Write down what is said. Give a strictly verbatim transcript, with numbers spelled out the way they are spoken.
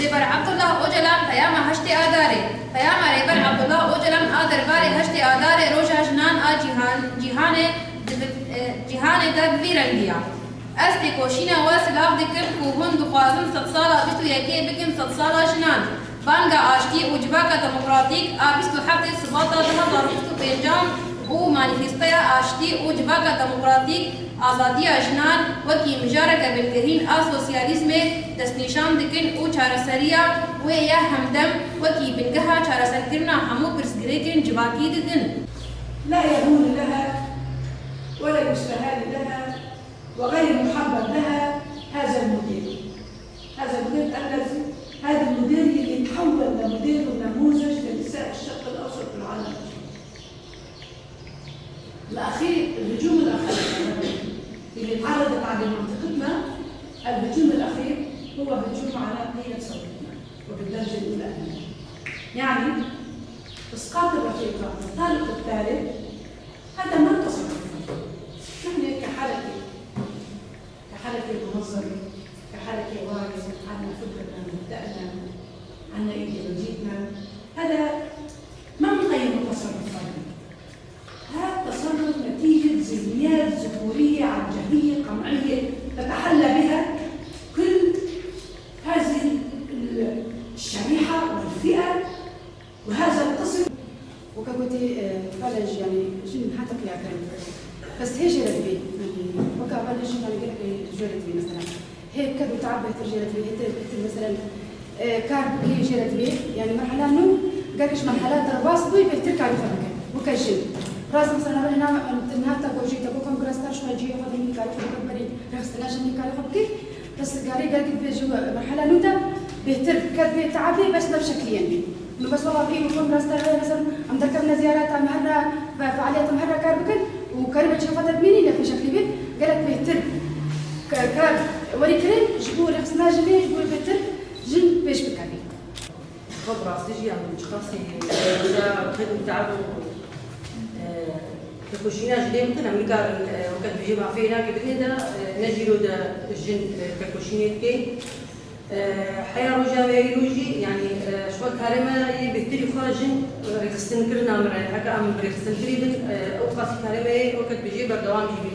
Rêber Abdullah Ocalan peyama heştê Adarê. Peyama Rêber Abdullah Ocalan a derbarê heştê Adarê Roja Jinan a cîhan, cîhanê di bi-, e, cîhanê de bi vî rengî ya. Ez têkoşîna we silav dikim ku hûn dixwazin sedsala bîst û yekê bikin sedsala jinan. Banga aştî û civaka demokratîk a bîst û heftê Sibata du hezar û bîst û pêncan û manîfestoya aştî û civaka demokratîk, azadiya jinan wekî mijareke bilgehîn a sosyalîzmê destnîşan dikin û çareseriya wê ya hemdem wekî bingeha çareserkirina hemû pirsgirêkên civakî didin. لا يهون لها ولا يستهان لها وغير محبب لها هذا الموديل. هذا الموديل الذي، هذا الموديل اللي تحول لموديل ونموذج لنساء الشرق الأوسط والعالم أجمع. الأخير، الهجوم الأخير اللي تعرضت عليه منطقتنا، الهجوم الأخير هو هجوم على قيم ثورتنا، وبالدرجة الأولى أهمية. يعني، إسقاط الرفيقة والطالق الثالث، هذا ما تصرف. نحن كحركة، كحركة منظمة، كحركة واعية، عنا فكرنا، مبدأنا، عنا إيديولوجيتنا، هذا ما بنقيم التصرف فردي. هذا تصرف نتيجة ذهنيات ذكورية عنجهية قمعية تتحلى بها كل هذه الشريحة والفئة وهذا القسم. Weke gotê, e, Falej, yanî jin hate qiyakirin. Bes hê jê re divê, yanî weke Falej, yanî gelek jê re divê mesela. Hê ked û taeb bêhtir jê re divê, hêtir, hêtir mesela, e, kar bikê jê re divê. Yanî merhela nû, gelek ji merhela derbas bûyî bêhtir karê xwe bikin. Weke jin. Rast mesela, hena, em, tu niha te gojî, te got, kongres te şûna cihê xwe de, hîn karê xwe bikin berî, rêxistina jinê karê xwe bikî. Pirsgirêk gelek divê ji merhela nû de bêhtir ked bê, taeb bê, bes ne bi şekliyên bê. Min bes wela bihî û xwe rastî re, mesela em derkevine ziyareta me here ve fealiyeta me here kar bikin û karê me cihê xwe de bimînî ne bi şeklî bê. Gelek bêhtir ke-, kar werî kirin ji bo rêxistina jinê, ji bo bêhtir jin pêş bikevî. Xwe bi rastî jî em çiqasî, e, wisa ked û te'b û, e, tekoşîna jinê bikin, em nikarin, e, weke dibêje mafê îrakê bidinê de, e, ne jî ro de jin, e, tekoşînê dike. E, heya roja me îro jî, yanî, e, ji xwe karê me yê bêhtirî xwe jin, e, rêxistinkirina min re, heke em bi rêxistintirî bin, e, ew qasî karê me yê weke dibêje berdewam jî bî.